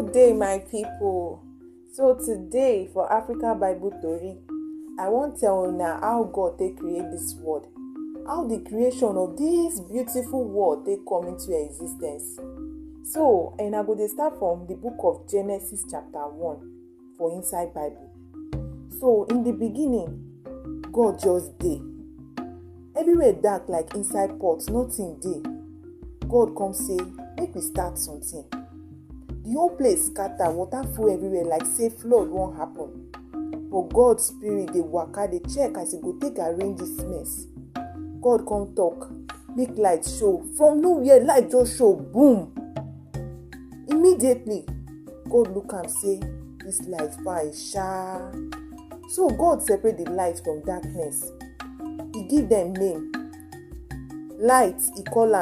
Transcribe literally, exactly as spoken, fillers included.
Good day, my people. So today for Africa Bible Tori, I wan tell una how God take create this world, how the creation of this beautiful world take come into existence. So, and I go dey start from the book of Genesis chapter one for inside Bible. So, in the beginning, God just dey. Everywhere dark like inside pot, nothing dey. God come say, "Make we start something." The whole place scatter, water full everywhere like say flood wan happen. But God spirit dey waka, dey check as e go take arrange this mess. God come talk, "Make light show." From nowhere, light just show, boom! Immediately, God look am say, "This light fine sha." So God separate the light from darkness. He give them name. Light, he call